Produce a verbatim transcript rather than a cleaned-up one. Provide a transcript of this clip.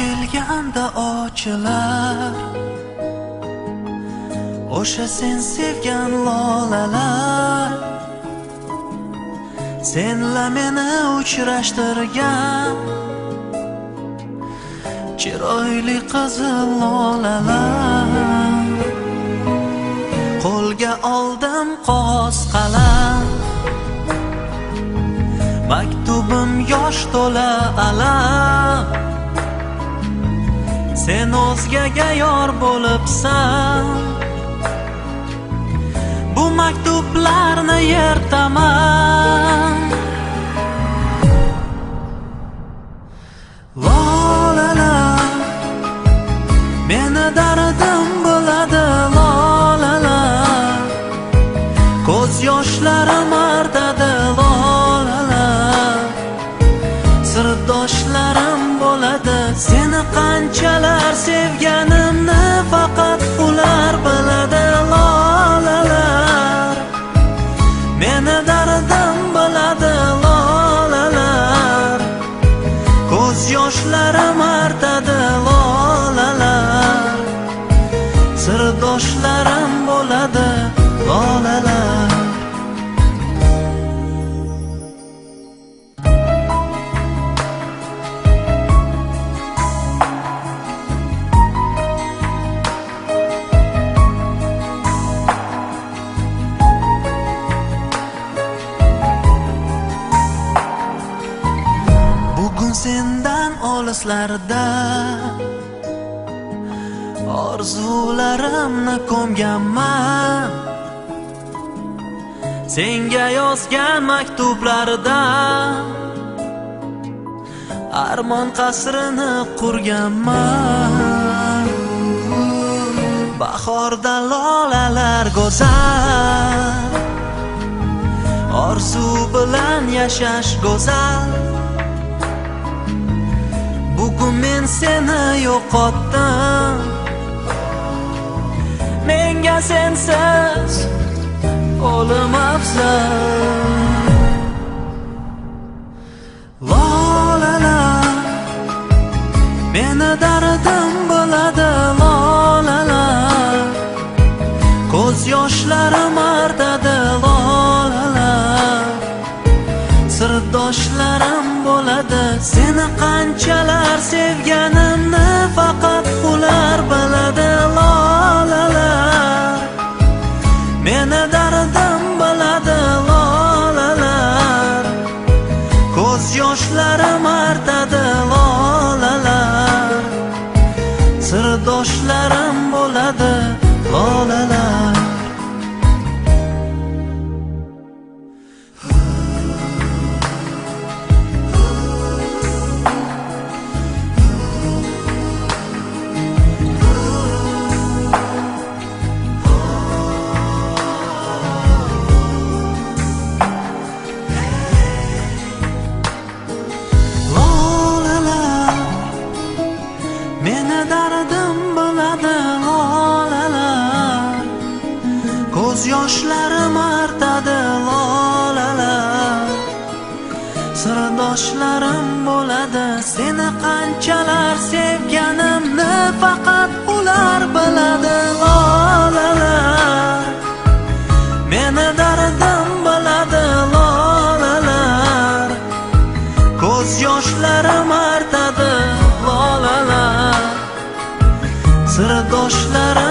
كەلگەندە ئوچىلار، ئوشۇ سەن سۆيگەن لالىلار، سەنلا مېنى ئۇچراشتۇرغان چىرايلىق قىزىل لالىلار. قولغا ئالدىم قوس قەلەم، مەكتۇبۇم ياش تولا ئالەم. سەن ئۆزگىگە يار بولۇپسەن، بۇ مەكتۇپلارنى يىرتىمەن. لالىلار، مېنى دەردىم بىلىدۇ لالىلار، كۆز ياشلىرىم ئارتىدۇ لالىلار، سىرداشلىرىم بولىدۇ. سېنى قانچىلار سۆيگىنىمنى پەقەت ئۇلار بىلىدۇ لالىلار. مېنى دەردىم بىلىدۇ لالىلار، كۆز ياشلىرىم ئارتىدۇ لالىلار، سىرداشلىرىم بولىدۇ لالىلار. بۈگۈن سەندىن ئالىسلاردا ئارزۇلىرىمنى كۆمگەنمەن. سەڭگە يازغان مەكتۇپلاردا ئارمان قەسرىنى قۇرغانمەن. باھاردا لالىلار گۈزەل، ئارزۇ بىلەن ياشاش گۈزەل. بۈگۈن مەن سېنى يوقاتتىم، مەڭگۈ سەنسىز ئۆلۈم ئەۋزەل. لالىلار، مېنى دەردىم بىلىدۇ لالىلار، كۆز ياشلىرىم ئارتىدۇ لالىلار، سىرداشلىرىم بولىدۇ. سېنى قانچىلار سۆيگىنىمنى پەقەت ئۇلار بىلىدۇ لالىلار، مېنى دەردىم بىلىدۇ لالىلار، كۆز ياشلىرىم ئارتىدۇ لالىلار، سىرداشلىرىم بولىدۇ لالىلار. لالىلار، مېنى دەردىم بىلىدۇ لالىلار، كۆز ياشلىرىم ئارتىدۇ لالىلار، سىرداشلىرىم بولىدۇ. سېنى قانچىلار سۆيگىنىمنى پەقەت ئۇلار بىلىدۇ لالىلار، مېنى دەردىم بىلىدۇ لالىلار، كۆز ياشلىرىم ئارتىدۇ لالىلار، سىرداشلىرىم